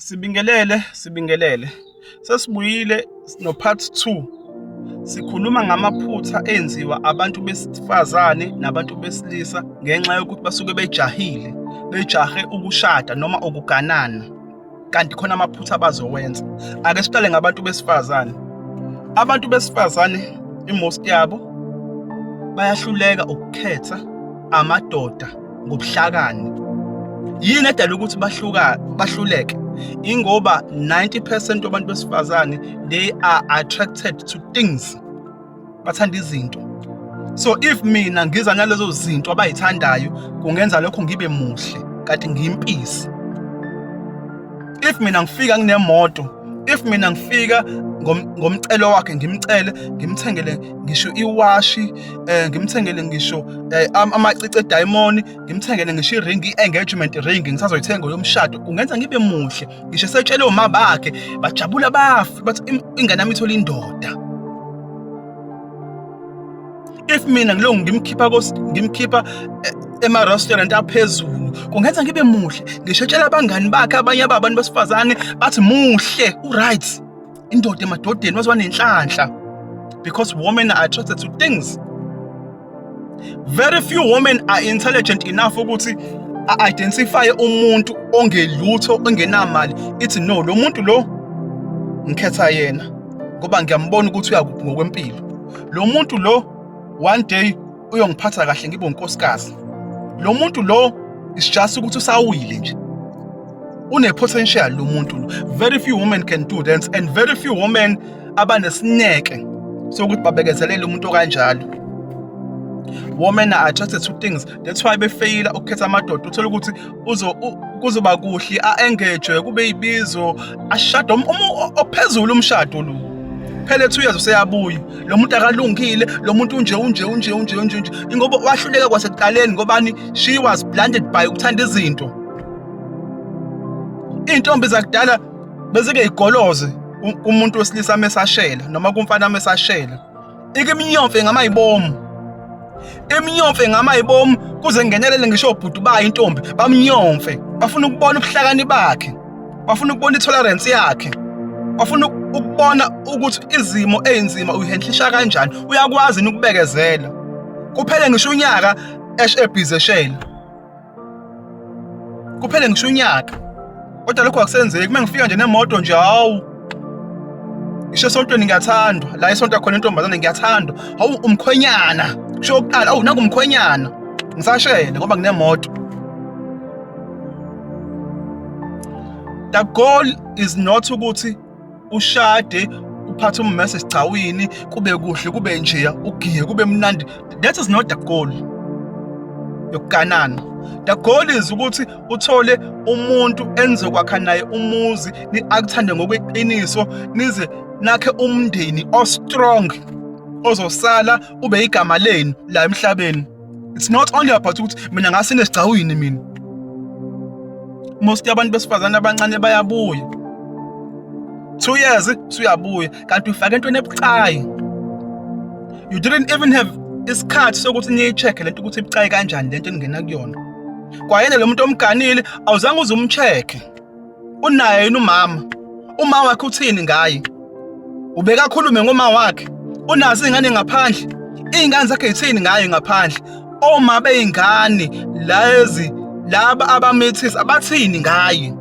Sibingelele, sibingelele. Sesibuyile no part 2. Sikhuluma ngamaphutha enziwa abantu besifazane nabantu besilisa ngenxa yokuthi basuke bejahile, bejahe ukushada noma ukuganana. Kanti khona amaphutha abazowenza. Ake siqale ngabantu besifazane. Abantu besifazane imost yabo bayahluleka ukukhetha amadoda ngobuhlakani. Yini edala ukuthi bahluka bahluleke? Ingoba 90% wabantu besifazane, they are attracted to things, bathanda izinto. So if mina ngiza nalezo zinto abayithandayo, kungenza lokho ngibe muhle kanti ngiyimpisi. If mina ngifika nginemoto, if mina ngifika ngomcelo wakhe, ngimcele ngimthengele ngisho iwashi, ngimthengele ngisho amacici ediamond, ngimthengele ngisho iring, i-engagement ring ngisazoyithenga yomshado, kungenza ngibe muhle. Ngisho setshele oma bakhe, bajabula bafi, bathi ingane yami ithola indoda. If mina ngilongu ngimkhipha ngimkhipha ema-restaurant aphezulu, kungenza ngibe muhle. Ngisho etshela abangani bakhe abanye ababantu besifazane, bathi muhle, u-right, indoda emadodeni, waze wanenhlanhla, because women are attracted to things. Very few women are intelligent enough ukuthi a-identify umuntu ongelutho, ongenamali, ithi, "No, lo muntu lo ngikhetha yena ngoba ngiyambona ukuthi uyakuphi ngokwempilo. Lo muntu lo one day uyongiphatha kahle, ngibe unkosikazi. Lo muntu lo is just ukuthi usawile nje, une-potential lo muntu lo." Very few women can do that, and very few women abanesineke sokuthi babekezelele umuntu okanjalo. Women are attracted to things, that's why befeyila ukukhetha amadoda. Uthola ukuthi kuzoba kuhle, a-engage, kube ibizo, ashade ophezulu, umshado lo phela 2 years useyabuya, lo muntu akalungile, lo muntu unje, unje, unje, unje, unje, unje, ingoba wahluleka kwasekuqaleni. Ngobani? She was blinded by ukuthanda izinto. Iy'ntombi zakudala bezike igoloze umuntu wesilisa mesashela noma kumfana mesashela, ike iminyomfe ngamayibomu, iminyomfe ngamayibomu, kuze kungenelele ngisho obhuti bayo intombi, bamnyomfe. Bafuna ukubona ubuhlakani bakhe, bafuna ukubona i-tolerance yakhe, bafuna ukubona ukuthi izimo ey'nzima uyihendlisha kanjani, uyakwazi yini ukubekezela. Kuphele ngisho unyaka ebhizi eshela, kuphele ngisho unyaka, kodwa lokho akusenzeki. Uma ngifika nje nemoto nje, hawu, ngisho esontweni ngiyathandwa, la esonto khona intombazane ngiyathandwa, hawu, umkhwenyana, kusho okuqala, awu, nangu umkhwenyana, ngisashele ngoba nginemoto. The goal is not ukuthi ushade, uphathe ummese esigcawini, kube kuhle, kube njeya, ugiye, kube mnandi. That is not the goal yokuganana. The goal is ukuthi uthole umuntu enizokwakha naye umuzi, akuthande ngokweqiniso, nize nakhe umndeni o-strong ozosala ube igama lenu la emhlabeni. It's not only about ukuthi mina ngasine esigcawini. Mina, most yabantu besifazane abancane bayabuya 2 years, usuyabuya, kanti ufake entweni ebucayi. You didn't even have isikhathi sokuthi niyi-check lento ukuthi ibucayi kanjani lento eningena kuyona. Kwayena lo muntu omganile, awuzange uze umcheck, unaye yini umama, umama wakhe uthini ngaye, ubeka akhulume ngoma wakhe, unazo iy'ngane ngaphandle, iy'ngane zakhe yithini ngaye ngaphandle, oma bey'ngane lezi laba abamithisa abathini ngaye.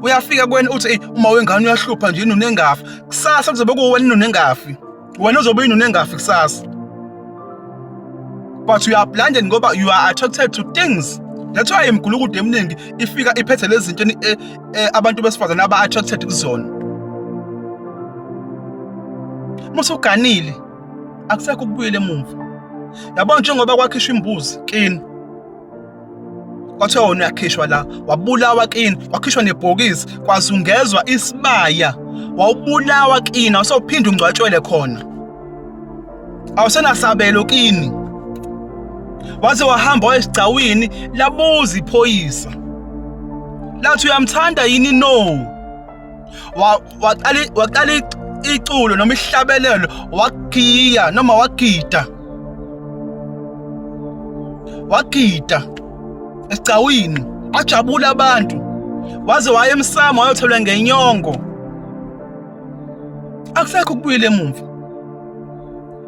Uyafika kuwena uthi, "Ey, uma wengane uyahlupha nje, inunu engafi." Kusasa kuzobe kuwena inunu engafi, wena uzobe inunu engafi kusasa, but you are blinded ngoba you are attracted to things. That's why imigulukudu eminingi ifika iphethe lezi zinto abantu besifazane aba-attracted kuzona. Musuganile, akusekho ukubuyela emumva, yabo. Njengoba kwakhishwa imbuzi kini, kwathiwa wona uyakhishwa la, wabulawa kini, kwakhishwa nebhokisi, kwazungezwa isibaya, wawubulawa kini, awusawuphinde ungcwatshwele khona, awusenasabelo kini. Waze wahamba wayesigcawini, labuza iphoyisa lathi, "Uyamthanda yini?" "No." Waqala iculo noma ihlabelelo, wagiya noma wagida, wagida esigcawini, ajabula abantu. Waze waya emsamo wayothelwa ngenyongo. Akusekho ukubuyela emumva.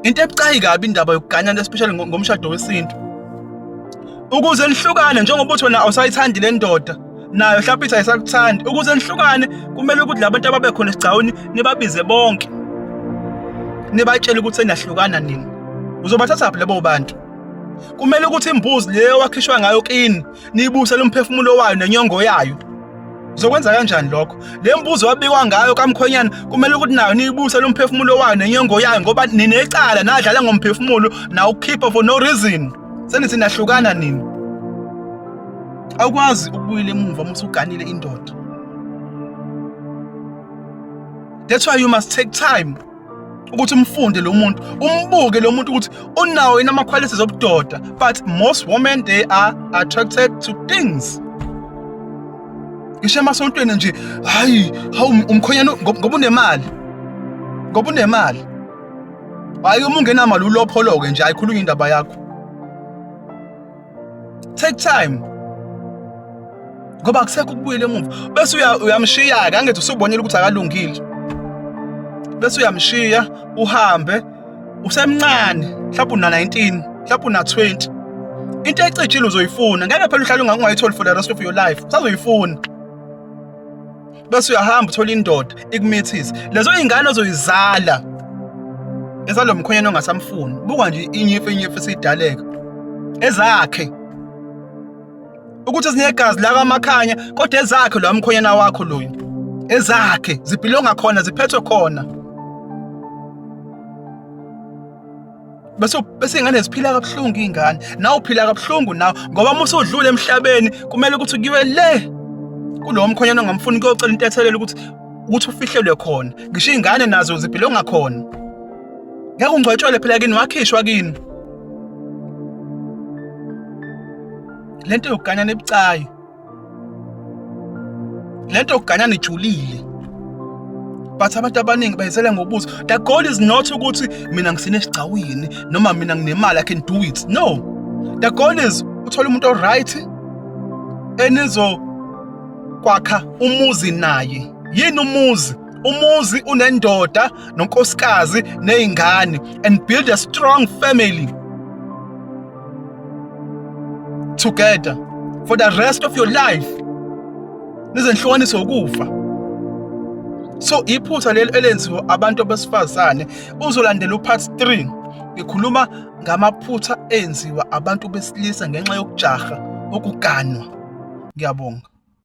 Into ebucayi kabi indaba yokuganyana especially ngomshado wesintu. Ukuze nihlukane njengoba uthi wena awusayithandi le ndoda nayo mhlawumbe ithi ayisakuthandi ukuze nihlukane kumele ukuthi labantu ababe khona esigcawini nibabize bonke nibatshele ukuthi senahlukana nini. Uzobathathaphi labo bantu? Kumele ukuthi imbuzi leyo wakhishwa ngayo kini niyibusele umphefumulo wayo nenyongo yayo. Uzokwenza kanjani lokho? Le mbuzo wabikwa ngayo kamkhwenyana kumele ukuthi nayo niyibusele umphefumulo wayo nenyongo yayo ngoba ninecala nadlala ngomphefumulo nawukhipha for no reason. Senithi nahlukana nini? Awukwazi ukubuyela emuva uma usuganile indoda. That's why you must take time ukuthi umfunde lo muntu, umbuke lo muntu ukuthi unawo yini ama-qualities obudoda. But most women, they are attracted to things. Ngisho emasontweni nje, hayi, hawu umkhwenyana ngoba unemali. Ngoba unemali. Hayi uma ungenamali ulopholo-ke nje, ayikhulunywa indaba yakho. Take time. Ngoba akusekho ukubuyela emuva. Bese uyamshiya-ke, angithi usubonile ukuthi akalungile. Bese uyamshiya uhambe usemncane, mhlawumbe una-19, mhlawumbe una-20. Into ecijile uzoyifuna, ngeke phela uhlale ungayitholi for the rest of your life. Usazoyifuna. Bese uyahamba uthola indoda ikumithise. Lezo ingane ozoyizala ezalo mkhwenyana ongasamfuni. Buka nje inyifu inyifu esidaleka. Ezakhe. Ukuthi zinegazi la kaMakhanya kodwa ezakhe lo mkhwenyana wakho loyo. Ezakhe zibhilonga khona ziphethwe khona. Bese bese ingane ziphila kabuhlungu ingane. Nawe uphila kabuhlungu nawe ngoba uma usudlula emhlabeni kumele ukuthi kuyiwe le kulowo mkhwenyana ongamfuni kuyocela intethelelo ukuthi ukuthi ufihlelwe khona. Ngisho ingane nazo zibhilonga khona. Ngeke ungcwatshwele phela kini wakhishwa kini. Lento yokuganyana ebucayi. Lento yokuganyana ijulile. But abantu abaningi bayizela ngobuzo. The goal is not ukuthi mina ngisine esigcawini noma mina nginemali I can do it. No. The goal is uthola umuntu o right enizo kwakha umuzi naye. Yini umuzi? Umuzi unendoda nonkosikazi nezingane and build a strong family together for the rest of your life. Nizenhlukanise ukufa. So iphutha leli elenziwa abantu besifazane uzolandela upart 3 ngikhuluma ngamaphutha enziwa abantu besilisa ngenxa yokujaha ukuganwa. Ngiyabonga.